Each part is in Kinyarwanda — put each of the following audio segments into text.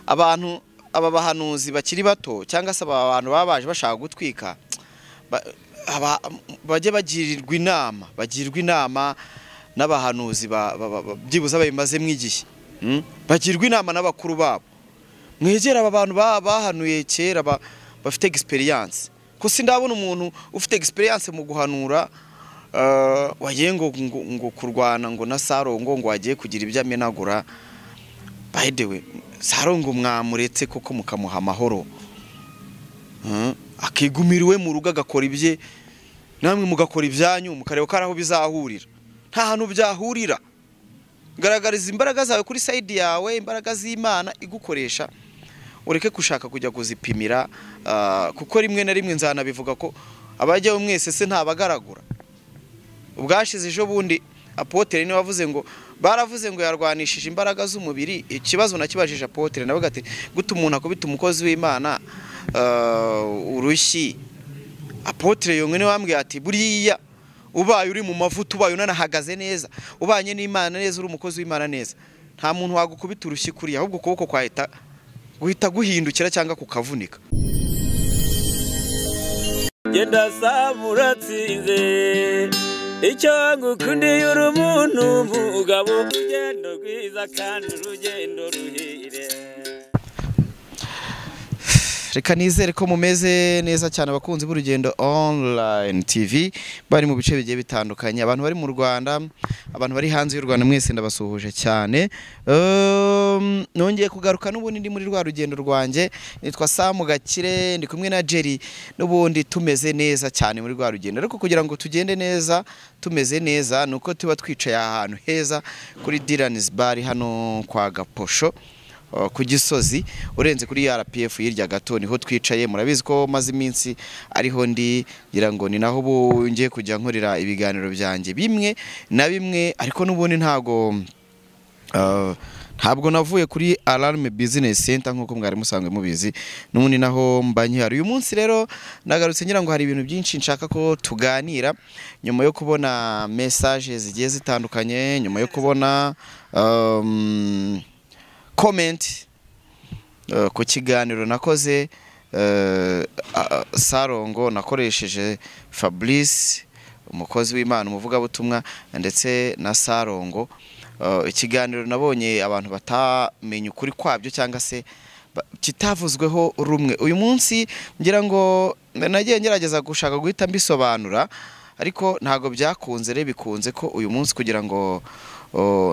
Abantu aba bahanuzi bakiri bato cyangwa se aba bantu baba baje bashaka gutwika bajye bagirirwa inama, bagirwa inama n'abahanuzi byibuze babimazemo igihe, bagirwa inama n'abakuru babo. Mwegera aba bantu bahanuye kera bafite experience, ko sindabona umuntu ufite experience mu guhanura wagiye ngo kurwana ngo na Sarongo ngo wagiye kugira ibyo amenagura. By the way, Sarongo mwamuretse koko mukamuha amahoro, akigumira iwe mu rugo agakora ibye, namwe mugakora ibyanyu, mukareba ko ari aho bizahurira. Nta hantu byahurira. Garagariza imbaraga zawe kuri side yawe, imbaraga z'Imana igukoresha, ureke gushaka kujya kuzipimira, kuko rimwe na rimwe nzanabivuga ko abajyaho mwese se ntabagaragura. Ubwashize ejo bundi Apotre niwe wavuze ngo baravuze ngo yarwanishije imbaraga z'umubiri. Ikibazo nakibajije Apotre, navuga ati gute umuntu akubita umukozi w'Imana urushyi? Apotre yongwe niwe wambwiye ati buriya ubaye uri mu mavuta, ubaye unanahagaze neza, ubanye n'Imana neza, uri umukozi w'Imana neza, nta muntu wagukubita urushyi kuriya, ahubwo ukuboko kwahita guhita guhindukira cyangwa kukavunika. Genda samuratsinze icyo ngukundiye uri umuntu mugabo, urugendo rwiza kandi urugendo ruhire. Reka nizere ko mumeze neza cyane abakunzi b'urugendo online TV bari mu bice bigiye bitandukanye, abantu bari mu Rwanda, abantu bari hanze y'u Rwanda, mwese ndabasuhuje cyane. Nongeye kugaruka n'ubundi ndi muri rwa rugendo rwanjye, nitwa Sam Gakire, ndi kumwe na Jerry, n'ubundi tumeze neza cyane muri rwa rugendo. Ariko kugira ngo tugende neza tumeze neza nuko tuba twicaye ahantu heza kuri Dylan's Bar hano kwa Gaposho ku Gisozi, urenze kuri RPF hirya gato niho twicaye. Murabizi ko maze iminsi ariho ndi, ngira ngo ni naho ubu ngiye kujya nkorera ibiganiro byanjye bimwe na bimwe, ariko n'ubundi ntago navuye kuri Alarm Business Center nkuko mwari musanzwe mubizi, n'ubundi naho mba nkihari. Uyu munsi rero nagarutse ngira ngo hari ibintu byinshi nshaka ko tuganira, nyuma yo kubona message zigiye zitandukanye, nyuma yo kubona comment ku kiganiro nakoze Sarongo nakoresheje Fabrice umukozi w'Imana umuvugabutumwa ndetse na Sarongo. Ikiganiro nabonye abantu batamenye ukuri kwabyo cyangwa se kitavuzweho rumwe. Uyu munsi ngira ngo nagiye ngerageza gushaka guhita mbisobanura, ariko ntago byakunze. Rero bikunze ko uyu munsi kugira ngo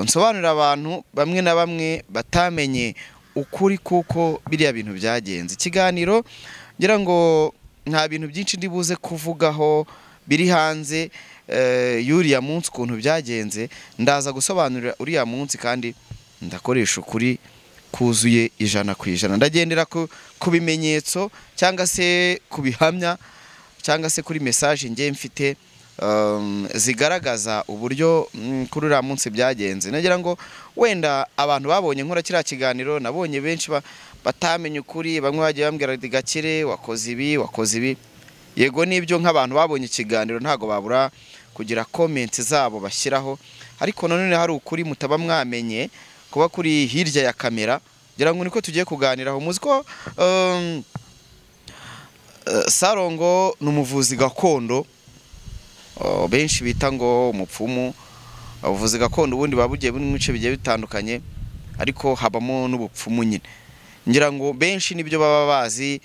nsobanurira abantu bamwe na bamwe batamenye ukuri kuko biriya bintu byagenze. Ikiganiro ngira ngo nta bintu byinshi ndibuze kuvugaho biri hanze y'uriya munsi ukuntu byagenze, ndaza gusobanurira uriya munsi kandi ndakoresha ukuri kuzuye 100%. Ndagendera ku bimenyetso cyangwa se ku bihamya cyangwa se kuri message ngiye mfite zigaragaza uburyo kuri uriya munsi byagenze. Nagira ngo wenda abantu babonye nkora kiriya kiganiro, nabonye benshi batamenye ukuri, bamwe bagiye bambwira ati Gakire wakoze ibi, wakoze ibi. Yego nibyo, nk'abantu babonye ikiganiro ntago babura kugira comments zabo bashyiraho, ariko none hari ukuri mutaba mwamenye kuba kuri hirya ya kamera. Ngira ngo niko tugiye kuganiraho. Muzi ko Sarongo ni umuvuzi gakondo, benshi bita ngo umupfumu. Ubuvuzi gakondo ubundi babugiye mu bice bigiye bitandukanye, ariko habamo n'ubupfumu nyine. Ngira ngo benshi nibyo baba bazi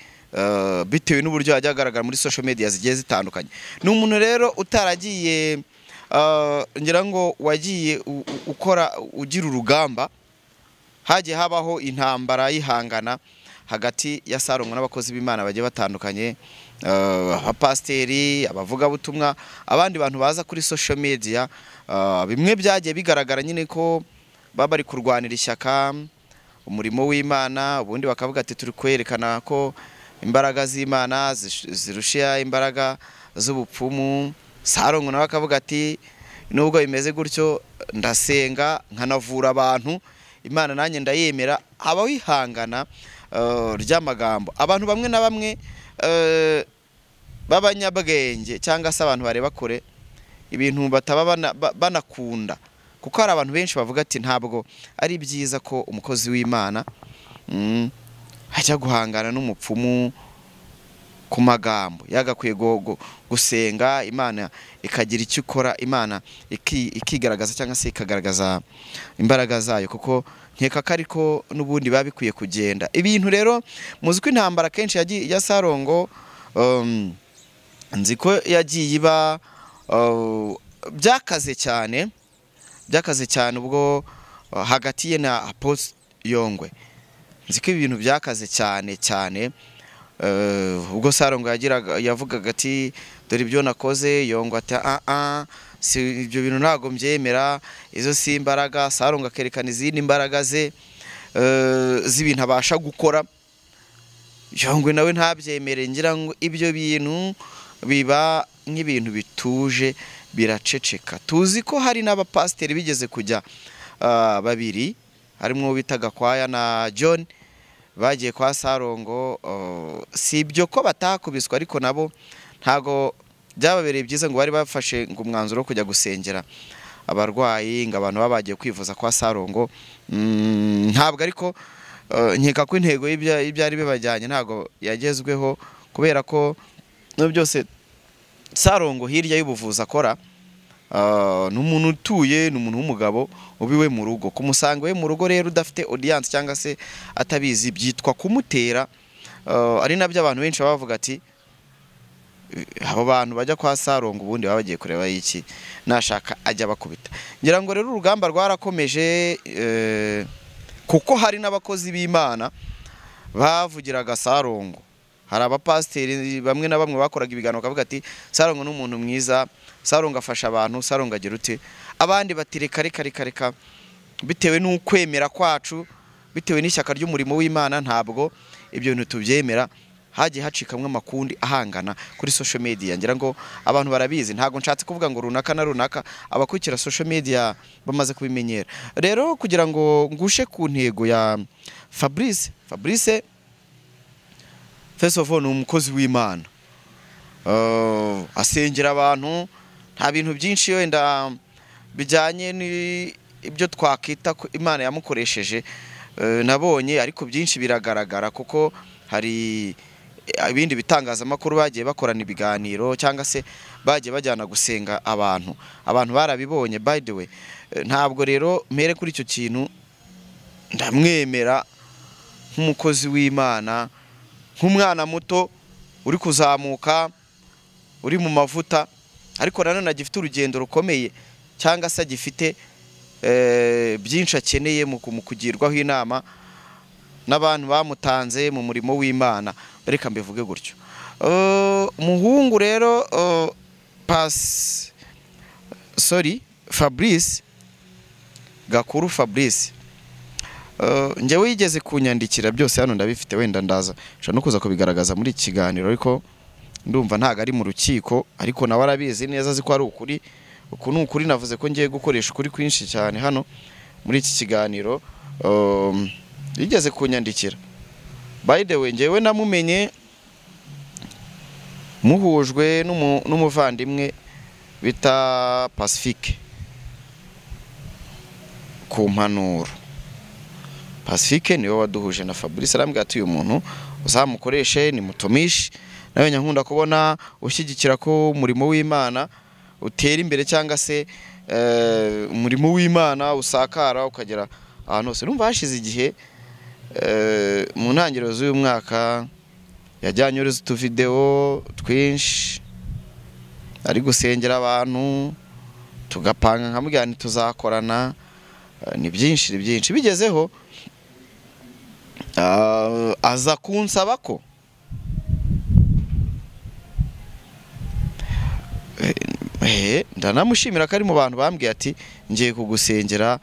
bitewe n'uburyo ajya agaragara muri social media zigiye zitandukanye. Ni umuntu rero utaragiye, ngira ngo wagiye ukora ugira urugamba, hagiye habaho intambara yihangana hagati ya Sarongo n'abakozi b'Imana bagiye batandukanye, abapasteri, abavugabutumwa, abandi bantu baza kuri social media. Bimwe byagiye bigaragara nyine ko baba bari kurwanira ishyaka umurimo w'Imana, ubundi bakavuga ati turi kwerekana ko imbaraga z'Imana zirusha imbaraga z'ubupfumu. Sarongo nawe akavuga ati nubwo bimeze gutyo ndasenga nkanavura abantu, Imana nanjye ndayemera. Haba wihangana ry'amagambo. Abantu bamwe na bamwe b'abanyabwenge cyangwa se abantu bareba kure ibintu bataba banakunda, kuko hari abantu benshi bavuga ati ntabwo ari byiza ko umukozi w'Imana Ajya guhangana n'umupfumu ku magambo, yagakwiye gusenga Imana ikagira icyo ikora, Imana ikigaragaza cyangwa se ikagaragaza imbaraga zayo, kuko nkeka ko ariko n'ubundi biba bikwiye kugenda. Ibintu rero muzi ko intambara kenshi ya Sarongo, nzi ko yagiye iba byakaze cyane, byakaze cyane ubwo hagati ye na Apostle Yongwe. Nzi ko ibintu byakaze cyane cyane ubwo Sarongo yavugaga ati dore ibyo nakoze, Yongwe ati si ibyo bintu ntago mbyemera, izo si imbaraga. Sarongo akerekana izindi mbaraga ze z'ibintu abasha gukora, Yongwe nawe ntabyemere. Ngira ngo ibyo bintu biba nk'ibintu bituje, biraceceka. Tuzi ko hari n'abapasiteri bigeze kujya babiri, harimo bita Gakwaya na John, bagiye kwa Sarongo. Si ibyo ko batakubiswa, ariko nabo ntago byababereye byiza ngo bari bafashe ngo umwanzuro wo kujya gusengera abarwayi, ngo abantu babagiye kwivuza kwa Sarongo. Ntabwo ariko nkeka ko intego y'ibyari bibajyanye ntago yagezweho, kubera ko no byose Sarongo hirya y'ubuvuzi akora, ni umuntu utuye, ni umuntu w'umugabo ubiwe mu rugo. Kumusanga we mu rugo rero udafite audience cyangwa se atabizi byitwa kumutera. Ari nabyo abantu benshi bavuga ati abo bantu bajya kwa Sarongo ubundi baba bagiye kureba iki, nashaka ajya bakubita. Ngira ngo rero urugamba rwarakomeje, kuko hari n'abakozi b'Imana bavugiraga Sarongo. Hari abapasiteri bamwe na bamwe bakoraga ibiganiro bakavuga ati Sarongo ni umuntu mwiza, Sarongo afasha abantu, Sarongo agira ute. Abandi bati reka reka reka reka, bitewe n'ukwemera kwacu, bitewe n'ishyaka ry'umurimo w'Imana, ntabwo ibyo bintu tubyemera. Hagiye hacikamwe amakundi ahangana kuri social media, ngira ngo abantu barabizi, ntago nshatse kuvuga ngo runaka na runaka, abakurikira social media bamaze kubimenyera. Rero kugira ngo ngushe ku ntego ya Fabrice, Fabrice first of all ni umukozi w'Imana, asengera abantu, nta bintu byinshi wenda bijyanye n'ibyo twakita ko Imana yamukoresheje nabonye, ariko byinshi biragaragara kuko hari ibindi bitangazamakuru bagiye bakorana ibiganiro cyangwa se bagiye bajyana gusenga abantu, abantu barabibonye. By the way, ntabwo rero mpere kuri icyo kintu, ndamwemera nk'umukozi w'Imana, nk'umwana muto uri kuzamuka uri mu mavuta, ariko nanone agifite urugendo rukomeye cyangwa se agifite byinshi akeneye mu kugirwaho inama n'abantu bamutanze mu murimo w'Imana. Reka mbivuge gutyo. Umuhungu rero Fabrice Gakuru Fabrice, njyewe yigeze kunyandikira byose hano ndabifite, wenda ndaza nshobora no kuza kubigaragaza muri iki kiganiro, ariko ndumva ntago ari mu rukiko, ariko nawe arabizi neza, azi ko ari ukuri. Uku ni ukuri, navuze ko ngiye gukoresha ukuri kwinshi cyane hano muri iki kiganiro. Yigeze kunyandikira, by the way njyewe namumenye muhujwe n'umuvandimwe bita Pacifique ku mpanuro. Pacifique niwe waduhuje na Fabrice, arambwira ati uyu muntu uzamukoreshe ni mutomishi, nawe nyankunda kubona ushyigikira ko umurimo w'Imana utera imbere cyangwa se umurimo w'Imana usakara ukagera ahantu hose. Numva hashize igihe mu ntangiriro z'uyu mwaka yajyanye utuvideo twinshi ari gusengera abantu, tugapanga nkamubwira nti tuzakorana, ni byinshi ni byinshi. Bigezeho aza kunsaba ko ndanamushimira ko ari mu bantu bambwiye ati ngiye kugusengera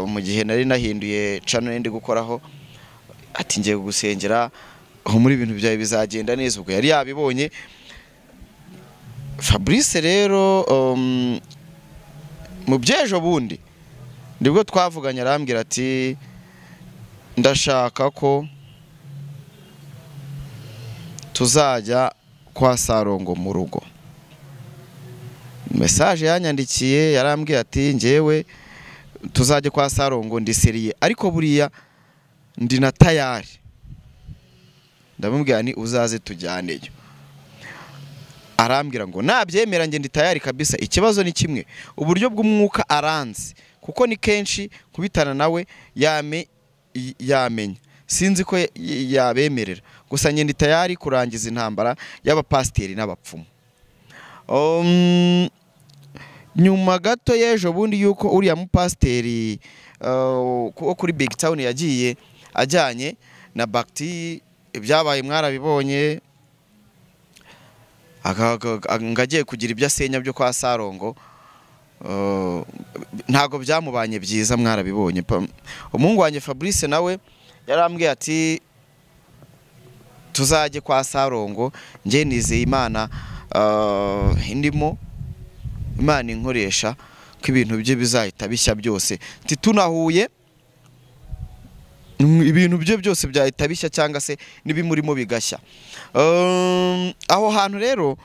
mu gihe nari nahinduye channel ndi gukoraho, ati ngiye kugusengera aho muri ibintu byawe bizagenda neza. Ubwo yari yabibonye Fabrice rero mu byejo bundi nibwo twavuganye, arambwira ati ndashaka ko tuzajya kwa Sarongo mu rugo. Message yanyandikiye yarambwiye ati njyewe tuzajya kwa Sarongo ndi seriye, ariko buriya Ndi na tayari. Ndamubwira ni uzaze tujyaneyo. Arambwira ngo nabyemera nge ndi tayari kabisa. Ikibazo ni kimwe, uburyo bw'umwuka aranze, kuko ni kenshi kubitana nawe yamenya, sinzi ko yabemerera. Gusa nge ndi tayari kurangiza intambara y'abapasiteri n'abapfumu. Nyuma gato y'ejo bundi yuko uriya mupasiteri wo kuri Big Town yagiye ajyanye na Bakti, ibyabaye mwarabibonye, ngagiye kugira ibyo asenya byo kwa Sarongo, ntago byamubanye byiza, mwarabibonye. Umuhungu wanjye Fabrice nawe yarambwiye ati tuzajye kwa Sarongo, nge nizeye Imana, indimo Imana inkoresha ko ibintu bye bizahita bishya byose. Tunahuye ibintu bye byose byahita bishya cyangwa se n'ibimurimo bigashya. Aho hantu rero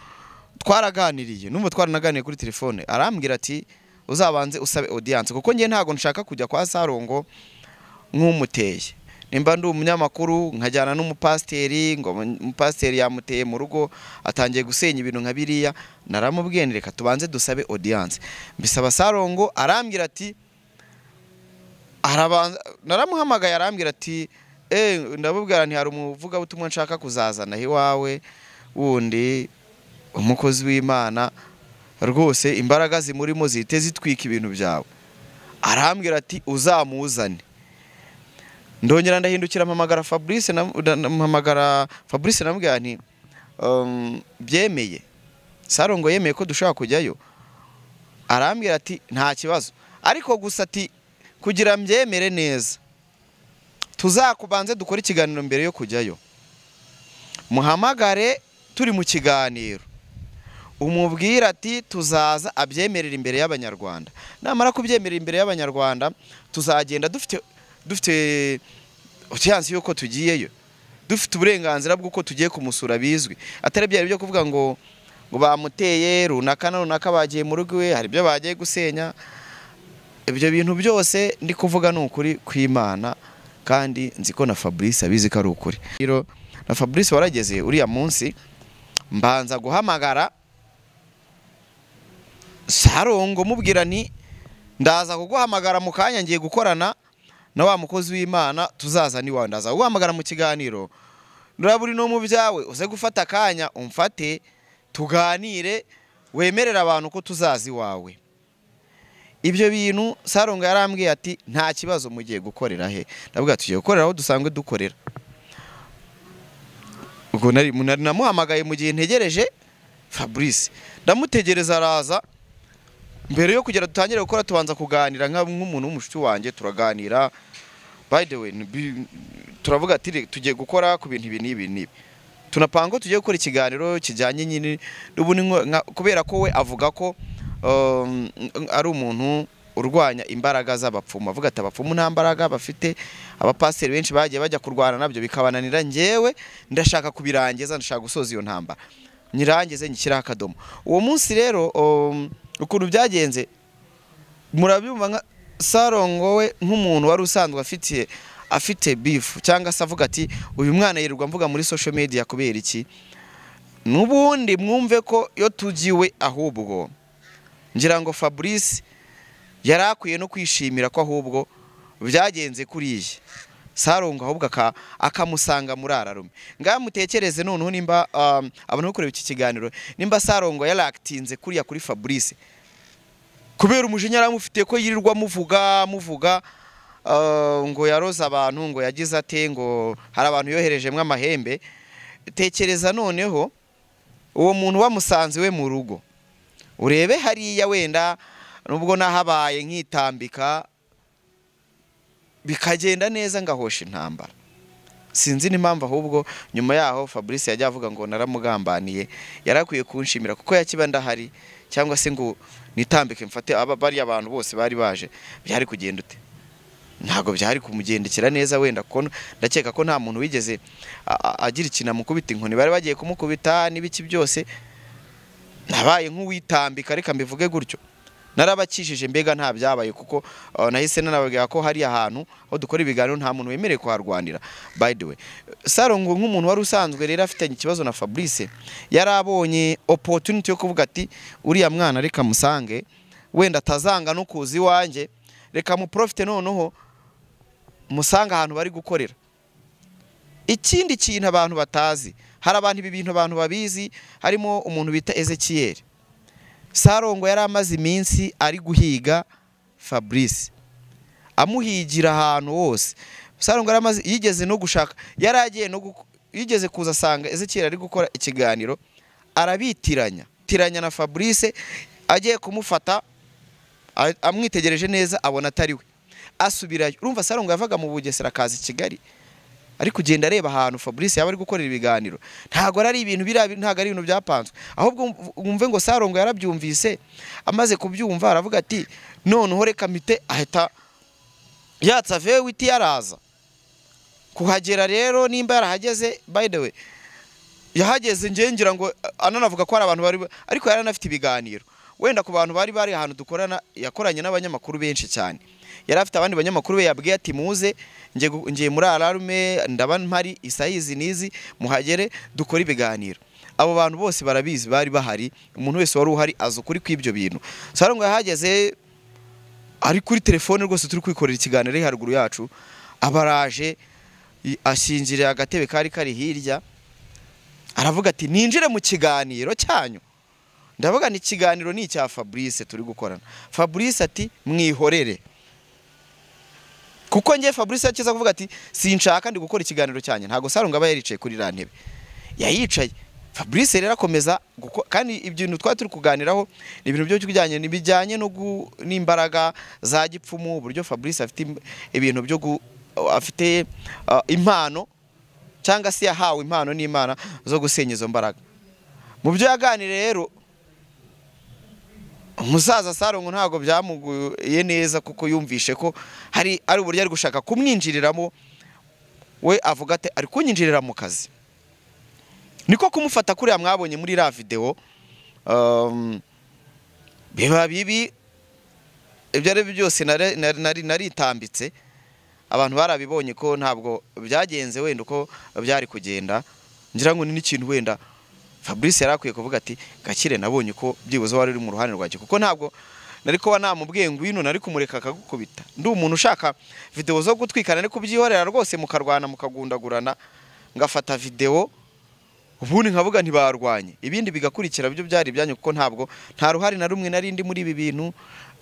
twaraganiriye, numva twaranaganiye kuri telefone, arambwira ati uzabanze usabe audience, kuko nge ntago nshaka kujya kwa Sarongo nk'umuteye. Nimba ndi umunyamakuru nkajyana n'umupasiteri, ngo umupasiteri yamuteye mu rugo atangiye gusenya ibintu nka biriya, naramubwiye reka tubanze dusabe audience. Mbisaba Sarongo, arambwira ati arabanza, naramuhamagaye arambwira ati ndabubwira nti hari umuvuga butumwa nshaka kuzazana iwawe wundi umukozi w'Imana rwose imbaraga zimurimo zihite zitwika ibintu byawe. Arambwira ati uzamuzane. Ndongera ndahindukira mpamagara Fabrice, mpamagara Fabrice namubwira nti byemeye, Sarongo yemeye ko dushaka kujyayo. Arambwira ati nta kibazo, ariko gusa ati kugira mbyemere neza tuzakubanze dukore ikiganiro mbere yo kujyayo, muhamagare turi mu kiganiro umubwira ati tuzaza abyemerera imbere y'Abanyarwanda. Namara kubyemerera imbere y'Abanyarwanda tuzagenda dufite chance yuko tugiyeyo, dufite uburenganzira bw'uko tugiye kumusura bizwi, atari byari byo kuvuga ngo bamuteye runaka na runaka bagiye mu rugo iwe, hari ibyo bagiye gusenya. Ibyo bintu byose ndi kuvuga ni ukuri kw'Imana, kandi nzi ko na Fabrice abizi ko ari ukuri. Na Fabrice warageze uriya munsi mbanza guhamagara Sarongo mubwira nti ndaza kuguhamagara mu kanya ngiye gukorana na wa mukozi w'Imana tuzaza ni wawe, ndaza kuguhamagara mu kiganiro, nuraburi no mu byawe uze gufata akanya umfate tuganire, wemerera abantu ko tuzazi wawe. Ibyo bintu Sarongo yarambwiye ati nta kibazo mugiye gukorera he. Ndavuga tugiye gukorera aho dusanzwe dukorera. Ubwo nari namuhamagaye mu gihe ntegereje Fabrice, ndamutegereza araza. Mbere yo kugera dutangire gukora tubanza kuganira nk'umuntu w'umushuti wanjye, turaganira. By the way, turavuga ati tugiye gukora ku bintu ibi n'ibi n'ibi, tunapanga tugiye gukora ikiganiro kijyanye nyine n'ubu, kubera ko we avuga ko ari umuntu urwanya imbaraga z'abapfumu, avuga ati abapfumu nta mbaraga bafite, abapasiteri benshi bagiye bajya kurwana nabyo bikabananira, njyewe ndashaka kubirangiza, ndashaka gusoza iyo ntambara nyirangize nyishyiraho akadomo. Uwo munsi rero ukuntu byagenze murabyumva, nka Sarongo we nk'umuntu wari usanzwe afite beef cyangwa se avuga ati uyu mwana yirirwa mvuga muri social media kubera iki, nubundi mwumve ko yo tugiwe, ahubwo ngira ngo Fabrice yarakwiye no kwishimira ko ahubwo byagenze kuriye Sarongo, ahubwo akamusanga muri ararume. Ngamutekereze noneho nimba abantu kureba iki kiganiro, nimba Sarongo yarakitinze kuriya kuri Fabrice kubera umujinya yaramufitiye ko yirirwa muvuga ngo yaroza abantu, ngo yagize ate, ngo hari abantu yoherejemwe amahembe. Tekereza noneho uwo muntu wamusanze we mu rugo, urebe hariya wenda nubwo nahabaye nkitambika bikagenda neza ngahosha intambara. Sinzi n'impamvu ahubwo nyuma yaho Fabrice yajya avuga ngo naramugambaniye, yarakwiye kunshimira kuko yakiba ndahari, cyangwa se ngo nitambike mfate aba bari abantu bose bari baje, byari kugenda ute? Ntago byari kumugendekera neza wenda, kuko ndakeka ko nta muntu wigeze agira ikintu amukubita inkoni, bari bagiye kumukubita n'ibiki byose, nabaye nk'uwitambika reka mbivuge gutyo. Narabakishije mbega nta byabaye, kuko nahise nanababwira ko hari ahantu aho dukora ibiganiro nta muntu wemerewe kuharwanira. By the way, Sarongo nk'umuntu wari usanzwe rero afitanye ikibazo na Fabrice, yarabonye opportunity yo kuvuga ati uriya mwana reka musange, wenda atazanga no kuza iwanjye, reka muprofite noneho musanga ahantu bari gukorera. Ikindi kintu abantu batazi, hari abantu ibi bintu abantu babizi, harimo umuntu bita Ezekiel. Sarongo yari amaze iminsi ari guhiga Fabrice, amuhigira ahantu hose. Sarongo yari amaze, yigeze no gushaka, yari agiye no yigeze kuza asanga Ezekiel ari gukora ikiganiro, arabitiranya tiranya na Fabrice, agiye kumufata amwitegereje neza abona atari we, asubirayo. Urumva Sarongo yavaga mu Bugesera akaza i Kigali ari kugenda areba ahantu Fabrice yaba ari gukorera ibiganiro. Ntago ari ibintu bira, ntago ari ibintu byapanzwe, ahubwo umve ngo Sarongo yarabyumvise, amaze kubyumva aravuga ati noneho reka mpite, ahita yatsa vewiti yaraza kuhagera. Rero nimba yarahageze, by the way yahageze ngiye ngira ngo ananavuga ko hari abantu bari, ariko yaranafite ibiganiro wenda ku bantu bari bari ahantu dukorana, yakoranye n'abanyamakuru benshi cyane. Yari afite abandi banyamakuru be yabwiye ati muze ngiye muri alarme, ndaba mpari isayizi nizi, muhagere dukora ibiganiro. Abo bantu bose barabizi, bari bahari, umuntu wese wari uhari azi ukuri kw'ibyo bintu. Sarongo yahageze ari kuri telefone rwose, turi kwikorera ikiganiro haruguru yacu, abaraje ashinjira agatebe kari kari hirya, aravuga ati ninjire mu kiganiro cyanyu. Ndavuga ni ikiganiro ni icya Fabrice turi gukorana. Fabrice ati mwihorere, kuko ngiye Fabrice yakiza kuvuga ati sinshaka ndi gukora ikiganiro cyanyu, ntago Sarongo aba yaricaye kuri ra ntebe yayicaye. Fabrice rero akomeza, kandi ibintu twari turi kuganiraho ni ibintu byo bijyanye n'ibijyanye no n'imbaraga za gipfumu, uburyo Fabrice afite ibintu byo afite impano cyangwa se yahawe impano n'Imana zo gusenya izo mbaraga. Mu byo yaganiriye rero umusaza Sarongo ntago byamuguye neza, kuko yumvishe ko hari ari uburyo ari gushaka kumwinjiriramo, we avuga ati ari kunyinjirira mu kazi. Niko kumufata kuriya mwabonye muri ra video, biba bibi ibyo ari byose naritambitse, abantu barabibonye ko ntabwo byagenze wenda uko byari kugenda. Ngira ngo ni n'ikintu wenda Fabrice yarakwiye kuvuga ati Gakire nabonye ko byibuze wari uri mu ruhande rwacyo, kuko ntabwo nari kuba namubwiye ngwino nari kumureka akagukubita. Ndi umuntu ushaka video zo gutwikana, nari kubyihorera rwose mukarwana mukagundagurana, ngafata video ubundi nkavuga ntibarwanye, ibindi bigakurikira byo byari ibyanyu, kuko ntabwo nta ruhare na rumwe narindi muri ibi bintu,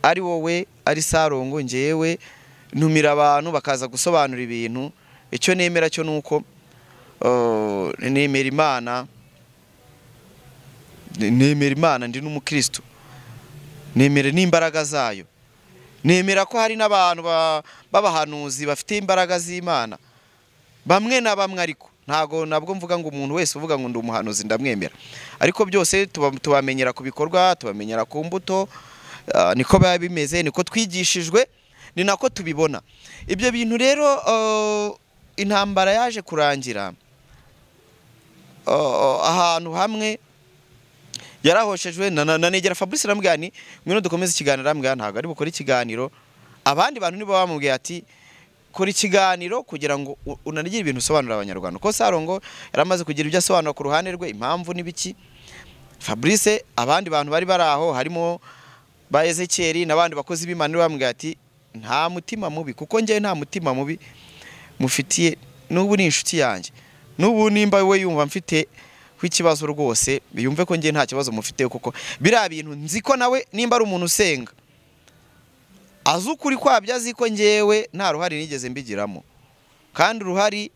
ari wowe ari Sarongo ngewe ntumira abantu bakaza gusobanura ibintu. Icyo nemera cyo nuko nemera Imana, nemera Imana, ndi n'umukristo, nemera n'imbaraga zayo, nemera ko hari n'abantu b'abahanuzi bafite imbaraga z'Imana bamwe na bamwe, ariko ntago nabwo mvuga ngo umuntu wese uvuga ngo ndi umuhanuzi ndamwemera, ariko byose tubamenyera ku bikorwa, tubamenyera ku mbuto, niko biba bimeze, niko twigishijwe, ni nako tubibona. Ibyo bintu rero intambara yaje kurangira ahantu hamwe yarahoshejwe na negera Fabrice aramubwira nti ngwino dukomeze ikiganiro, aramubwira ntabwo ari bukore ikiganiro. Abandi bantu nibo bamubwiye ati kora ikiganiro kugira ngo unanigire ibintu usobanurira abanyarwanda, kuko Sarongo yaramaze kugira ibyo asobanura ku ruhande rwe, impamvu n'ibiki. Fabrice abandi bantu bari bari aho harimo ba Ezekiel n'abandi bakozi b'Imana bamubwiye ati nta mutima mubi, kuko njye nta mutima mubi mufitiye, n'ubu ni inshuti yanjye, n'ubu nimba we yumva mfite ikibazo rwose yumve ko njye nta kibazo mufite, kuko biriya bintu nzi ko nawe nimba ari umuntu usenga azi ukuri kwabyo, azi ko njyewe nta ruhare nigeze mbigiramo, kandi uruhari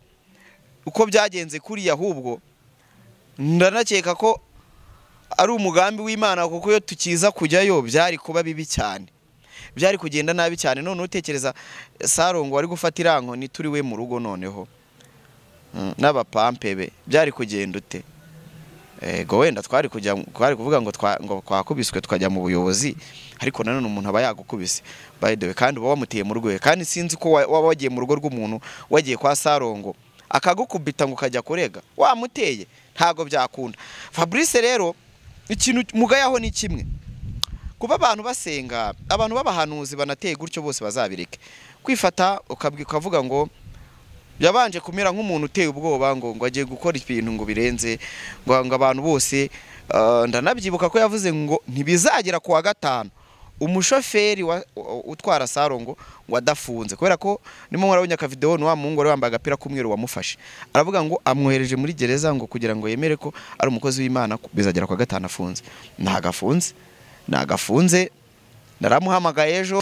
uko byagenze kuriya ahubwo ndanakeka ko ari umugambi w'Imana, kuko iyo tukiza kujyayo byari kuba bibi cyane, byari kugenda nabi cyane. None utekereza Sarongo wari gufata iranko ni turi we mu rugo noneho n'abapampe be, byari kugenda ute? Ego wenda twari kujya, twari kuvuga ngo twakubiswe tukajya mu buyobozi, ariko nanone umuntu aba yagukubise by the way, kandi uba wamutiye mu rugo, kandi sinzi ko waba wagiye mu rugo rw'umuntu wagiye kwa Sarongo akagukubita ngo ukajya kurega wamuteye, ntago byakunda. Fabrice rero ikintu mugayaho ni kimwe, Kuba abantu basenga, abantu b'abahanuzi banateye gutyo bose bazabireke. Kwifata ukavuga ngo yabanje kumera nk'umuntu uteye ubwoba ngo agiye gukora ibintu ngo birenze, ngo abantu bose. Ndanabyibuka ko yavuze ngo ntibizagera ku wa gatanu umushoferi utwara Sarongo ngo adafunze, kubera ko nimo murabonye aka video ni wa muhungu wari wambaye agapira k'umweru wamufashe, aravuga ngo amwohereje muri gereza ngo kugira ngo yemere ko ari umukozi w'Imana, bizagera ku wa gatanu afunze. Nagafunze naramuhamagaye ejo.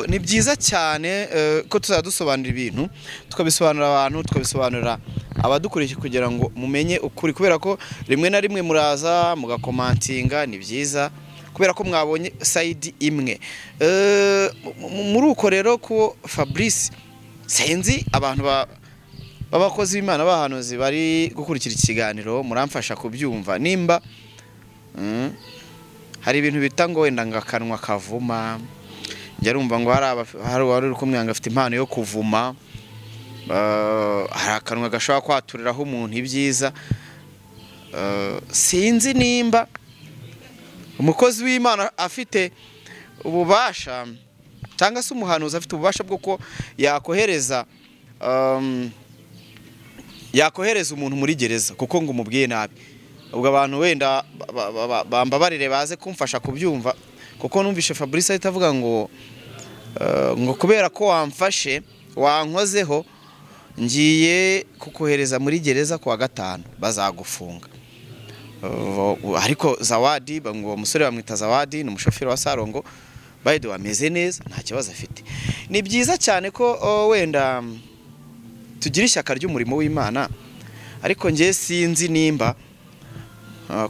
Ni byiza cyane ko tuzadusobanura ibintu, tukabisobanura abantu, tukabisobanura abadukuriye kugira ngo mumenye ukuri, kubera ko rimwe na rimwe muraza mugakomantinga, ni byiza kubera ko mwabonye side imwe. Muri uko rero ko Fabrice sinzi abantu b'abakozi b'Imana bahanuzi bari gukurikira ikiganiro, muramfasha kubyumva nimba hari ibintu bita ngo wenda ngakanwa kavuma. Njya rumva ngo hari wari uri kumwanga afite impano yo kuvuma, hari akanwa gashobora kwaturiraho umuntu ibyiza. Sinzi nimba umukozi w'Imana afite ububasha cyangwa se umuhanuzi afite ububasha bwo ko yakohereza umuntu muri gereza kuko ngo umubwiye nabi. Ubwo abantu wenda bambabarire baze kumfasha kubyumva, kuko numvishe Fabrice ahita avuga ngo kubera ko wamfashe wankozeho ngiye kukohereza muri gereza ku wa gatanu bazagufunga. Ariko Zawadi, ngo umusore bamwita Zawadi, ni umushoferi wa Sarongo, by the way ameze neza nta kibazo afite. Ni byiza cyane ko wenda tugira ishyaka ry'umurimo w'Imana, ariko ngiye sinzi nimba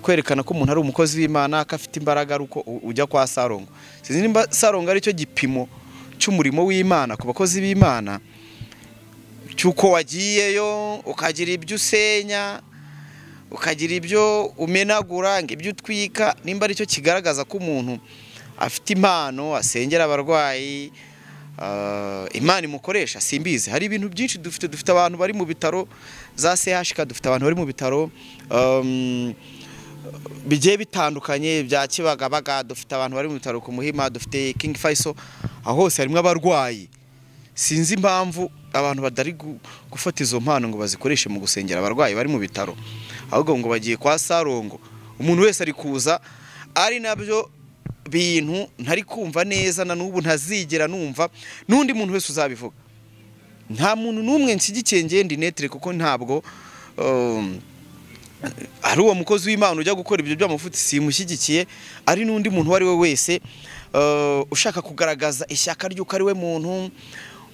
kwerekana ko umuntu ari umukozi w'Imana ko afite imbaraga ari uko ujya kwa Sarongo. Sinzi nimba Sarongo ari cyo gipimo cy'umurimo w'Imana ku bakozi b'Imana, cyuko wagiyeyo ukagira ibyo usenya, ukagira ibyo umenagura, ngo ibyo utwika, nimba ari cyo kigaragaza ko umuntu afite impano, asengera abarwayi, Imana imukoresha, simbizi. Hari ibintu byinshi dufite abantu bari mu bitaro za CHK, dufite abantu bari mu bitaro bigiye bitandukanye bya Kibagabaga, dufite abantu bari mu bitaro ku Muhima, dufite King Faisal, aho hose harimo abarwayi. Sinzi impamvu abantu badari gufata izo mpano ngo bazikoreshe mu gusengera abarwayi bari mu bitaro, ahubwo ngo bagiye kwa Sarongo. Umuntu wese ari kuza, ari nabyo bintu ntari kumva neza na n'ubu ntazigera numva n'undi muntu wese uzabivuga. Nta muntu n'umwe nshyigikiye ngende netre, kuko ntabwo ari uwo mukozi w'Imana ujya gukora ibyo by'amafuti simushyigikiye, ari n'undi muntu wari we wese ushaka kugaragaza ishyaka ry'uko ari we muntu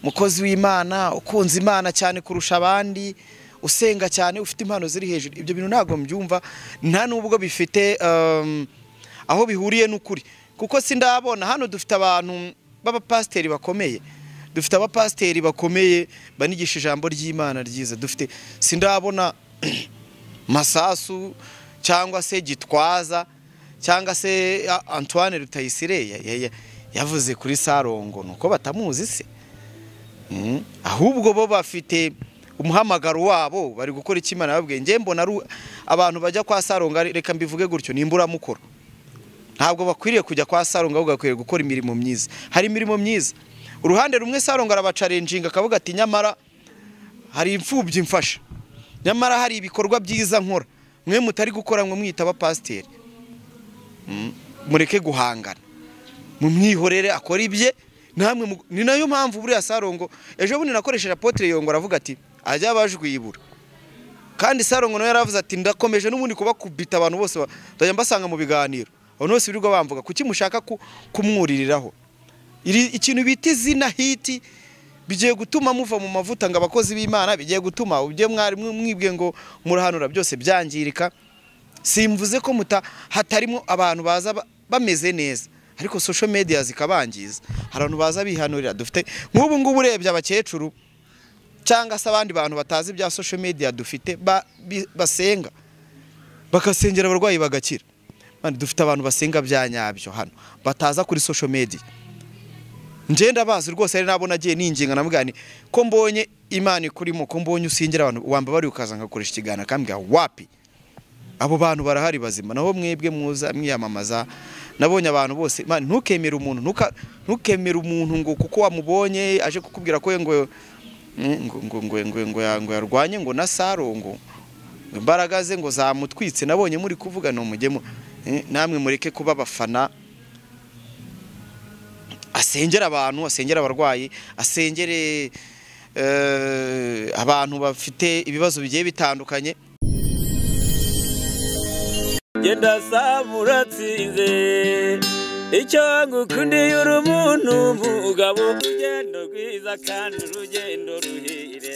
mukozi w'Imana ukunze Imana cyane kurusha abandi, usenga cyane, ufite impano ziri hejuru. Ibyo bintu ntabwo mbyumva, nta nubwo bifite aho bihuriye n'ukuri, kuko sindabona hano dufite abantu b'abapasteri bakomeye, dufite abapasteri bakomeye banigisha ijambo ry'Imana ryiza, dufite sindabona Masasu cyangwa se Gitwaza cyangwa se Antoine Rutayisire yavuze kuri Sarongo nuko batamuzi se. Ahubwo bo bafite umuhamagaro wabo bari gukora iki Imana babwiye. Nge mbona abantu bajya kwa Sarongo, reka mbivuge gutyo, nimbura mukoro, ntabwo bakwiriye kujya kwa Sarongo, ahubwo bakwiriye gukora imirimo myiza. Hari imirimo myiza. Uruhande rumwe Sarongo arabacarenjinga akavuga ati nyamara hari imfubyi mfasha, nyamara hari ibikorwa byiza nkora, mwe mutari gukora mwe mwita abapasteri, mureke guhangana, mumwihorere akora ibye namwe. Ni nayo mpamvu buriya Sarongo ejo bundi nakoresheje Apotre Yongo aravuga ati ajya abajwibura, kandi Sarongo nawe yaravuze ati ndakomeje n'ubundi kubakubita abantu bose ndajya mbasanga mu biganiro, abantu bose birirwa bamvuga kuki mushaka kumwuririraho. Ikintu bita izina hiti bigiye gutuma muva mu mavuta ngo abakozi b'Imana, bigiye gutuma ubye mwari mwibwe ngo murahanura byose byangirika. Simvuze ko hatarimo abantu baza bameze neza, ariko social media zikabangiza. Hari abantu baza bihanurira, dufite nk'ubu ngubu urebye abakecuru cyangwa se abandi bantu batazi bya social media dufite basenga bakasengera abarwayi bagakira. Dufite abantu basenga bya nyabyo hano bataza kuri social media. Ngenda bazi rwose ari nabo nagiye ninginga namugani ko mbonye Imana ikurimo, ko mbonye usingera abantu wamba bari ukaza ngakoresha ikigana, akambwira wapi, abo bantu barahari bazima, naho mwebwe muza mwiyamamaza Nabonye abantu bose, man, ntukemere umuntu, ntukemere umuntu ngo kuko wamubonye aje kukubwira ko ngo ngo ngo ngo ngo ngo ngo yarwanye ngo na Sarongo, imbaraga ze ngo zamutwitse. Nabonye muri kuvuga no mujyemo namwe mureke kuba abafana. Asengera abantu, asengera abarwayi, asengere abantu bafite ibibazo bigiye bitandukanye. Genda samuratsinze icyo ngukundiye uri umuntu mugabo, urugendo rwiza kandi urugendo ruhire.